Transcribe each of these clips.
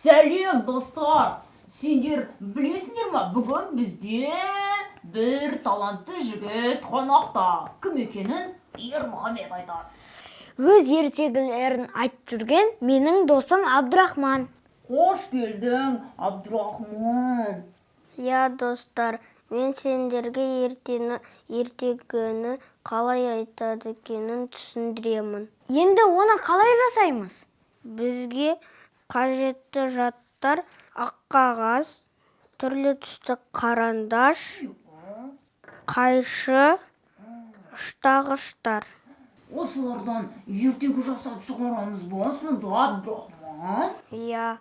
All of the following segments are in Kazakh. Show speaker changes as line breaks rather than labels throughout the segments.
Сәлем, достар! Сендер білесіңдер ма, бүгін бізде бір талантты жігіт қонақта. Кім екенін Ермұхамед айтар.
Өз ертегілерін айтып жүрген менің досым Абдурахман.
Қош келдің, Абдурахман.
Иә, достар, мен сендерге ертегіні қалай айтады екенін түсіндіремін.
Енді оны қалай жасаймыз?
Бізге қажетті заттар: ақ қағаз, түрлі түсті қарандаш, қайшы, ұштағыштар.
Осылардан ертегі жасап шығарамыз ба сонда, Абдурахман?
Иә.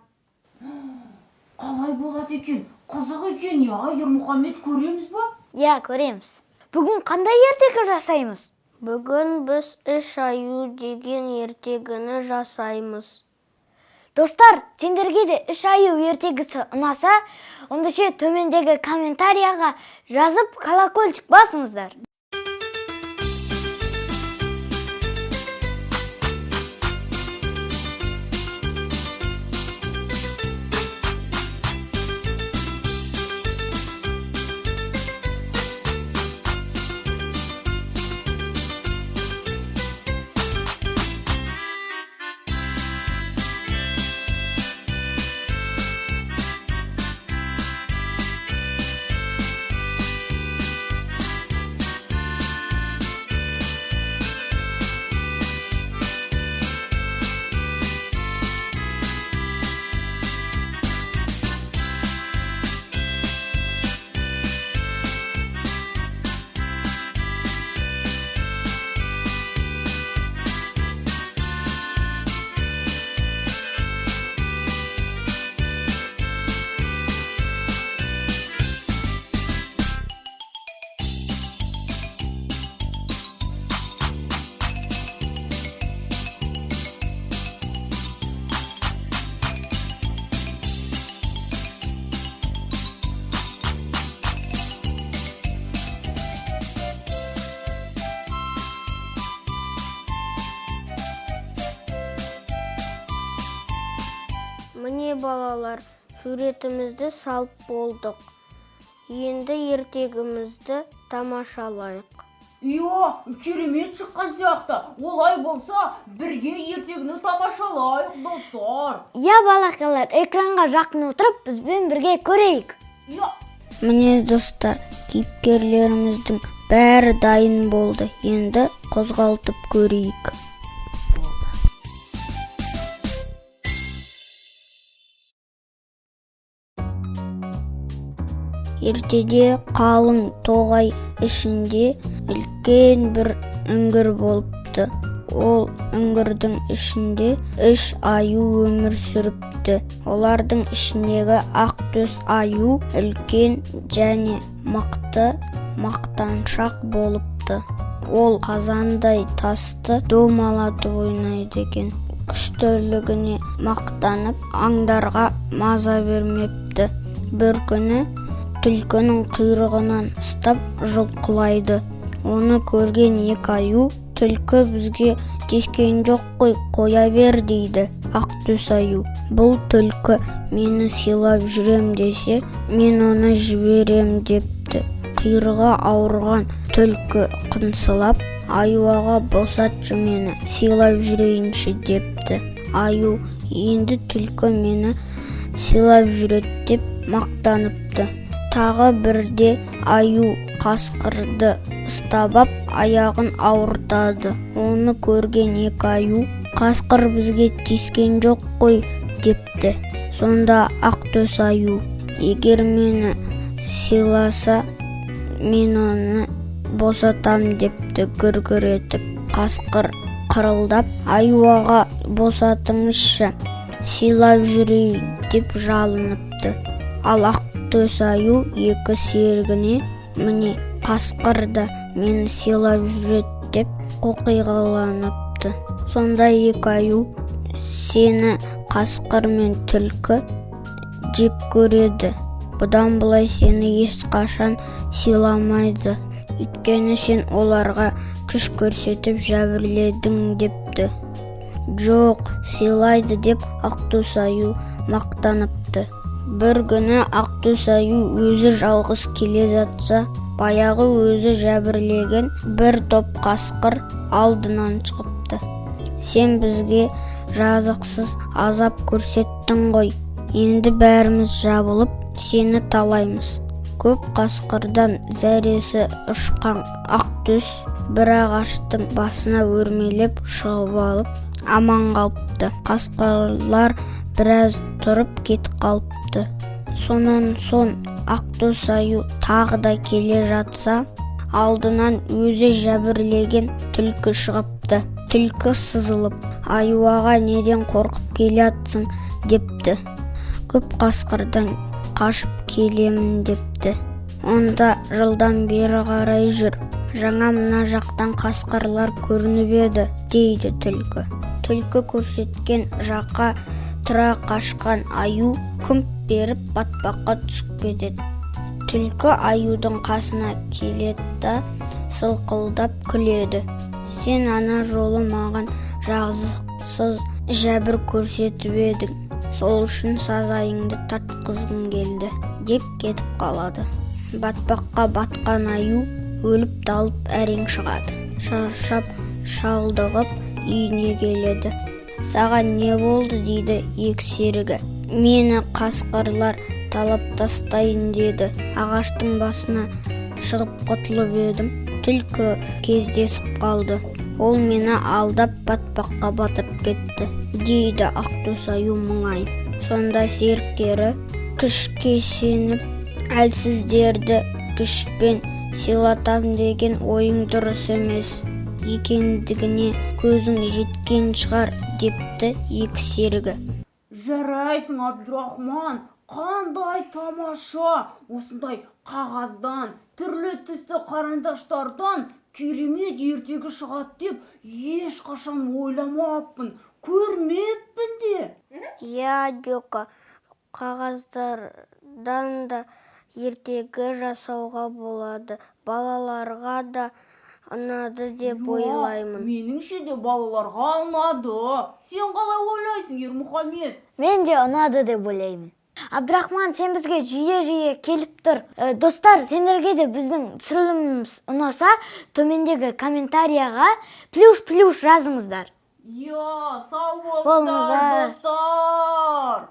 Қалай болады екен? Қызық екен, иә, Ермұхамед, көреміз ба?
Иә, көреміз. Бүгін қандай ертегі жасаймыз?
Бүгін біз «Үш аю» деген ертегіні жасаймыз.
Достар, сендерге де «Үш аю» ертегісі ұнаса, онда төмендегі комментарияға жазып, колокольчик басыңыздар.
Міне, балалар, суретімізді салып болдық. Енді ертегімізді тамашалайық.
Иә, керемет шыққан сияқты. Олай болса, бірге ертегіні тамашалайық, достар.
Иә, балақайлар, экранға жақын отырып, бізбен бірге көрейік.
Иә.
Міне, достар, кейіпкерлеріміздің бәрі дайын болды. Енді қозғалтып көрейік. Ертеде қалың тоғай ішінде үлкен бір үңгір болыпты. Ол үңгірдің ішінде үш аю өмір сүріпті. Олардың ішіндегі ақ төс аю үлкен және мықты, мақтаншақ болыпты. Ол қазандай тасты домалатып ойнайды екен. Күштілігіне мақтанып, аңдарға маза бермепті. Бір күні түлкінің құйрығынан ұстап жұлқылайды. Оны көрген екі аю: «Түлкі бізге тиіскен жоқ қой, қоя бер», – дейді. Ақ төс аю: «Бұл түлкі мені сыйлап жүрем десе, мен оны жіберем», – депті. Құйрығы ауырған түлкі қынсылап: «Аю аға, босатшы мені, сыйлап жүрейінші», – депті. Аю: «Енді түлкі мені сыйлап жүреді», – деп мақтаныпты. Тағы бірде аю қасқырды ұстап ап, аяғын ауыртады. Оны көрген екі аю: «Қасқыр бізге тиіскен жоқ қой», – депті. Сонда ақ төс аю: «Егер мені сыйласа, мен оны босатам», – депті гүр-гүр етіп. Қасқыр қырылдап: «Аю аға, босатыңызшы, сыйлап жүрейін», – деп жалыныпты. Ал ақ төс аю екі серігіне: «Міне, қасқыр да мені сыйлап жүреді», – деп қоқиғаланыпты. Сонда екі аю: «Сені қасқыр мен түлкі жек көреді. Бұдан былай сені ешқашан сыйламайды. Өйткені сен оларға күш көрсетіп жәбірледің», – депті. «Жоқ, сыйлайды», – деп Ақтөс аю Мақтаныпты. Бір күні Ақтөс аю өзі жалғыз келе жатса, баяғы өзі жәбірлеген бір топ қасқыр алдынан шығыпты. «Сен бізге жазықсыз азап көрсеттің ғой, енді бәріміз жабылып сені талаймыз». Көп қасқырдан зәресі ұшқан Ақтөс бір ағаштың басына өрмелеп шығып алып, аман қалыпты. Қасқырлар біраз тұрып кетіп қалыпты. Сонан соң Ақтөс аю тағы да келе жатса, алдынан өзі жәбірлеген түлкі шығыпты. Түлкі сызылып: «Аю аға, неден қорқып келатсың?» – депті. «Көп қасқырдан қашып келемін», – депті. «Онда жылдам бері қарай жүр, жаңа мына жақтан қасқырлар көрініп еді», – дейді түлкі. Түлкі көрсеткен жаққа тұра қашқан аю күмп беріп батпаққа түсіп кетеді. Түлкі аюдың қасына келеді да, сылқылдап күледі: «Сен ана жолы маған жазықсыз жәбір көрсетіп едің, сол үшін сазайыңды тартқызғым келді», – деп кетіп қалады. Батпаққа батқан аю өліп талып әрең шығады. Шаршап шалдығып үйіне келеді. «Саған не болды?» – дейді екі серігі. «Мені қасқырлар талап тастайын деді, ағаштың басына шығып құтылып едім, түлкі кездесіп қалды, ол мені алдап батпаққа батырып кетті», – дейді Ақтөс аю мұңайып. Сонда серіктері: «Күшке сеніп, әлсіздерді күшпен сыйлатам деген ойың дұрыс емес екендігіне көзің жеткен шығар», – депті екі серігі.
Жарайсың, Абдурахман! Қандай тамаша! Осындай қағаздан, түрлі түсті қарандаштардан керемет ертегі шығады деп ешқашан ойламаппын, көрмеппін де.
Иә, Дёка, қағаздардан да ертегі жасауға болады. Балаларға да ұнады деп ойлаймын.
Меніңше де, балаларға ұнады. Сен қалай ойлайсың, Ермұхамед?
Мен де ұнады деп ойлаймын. Абдрахман, сен бізге жиі-жиі келіп тұр. Достар, сендерге де біздің түсіріліміміз ұнаса, төмендегі комментарияға плюс плюс жазыңыздар.
Иә, сау болыңдар,
Болыңыздар.
достар.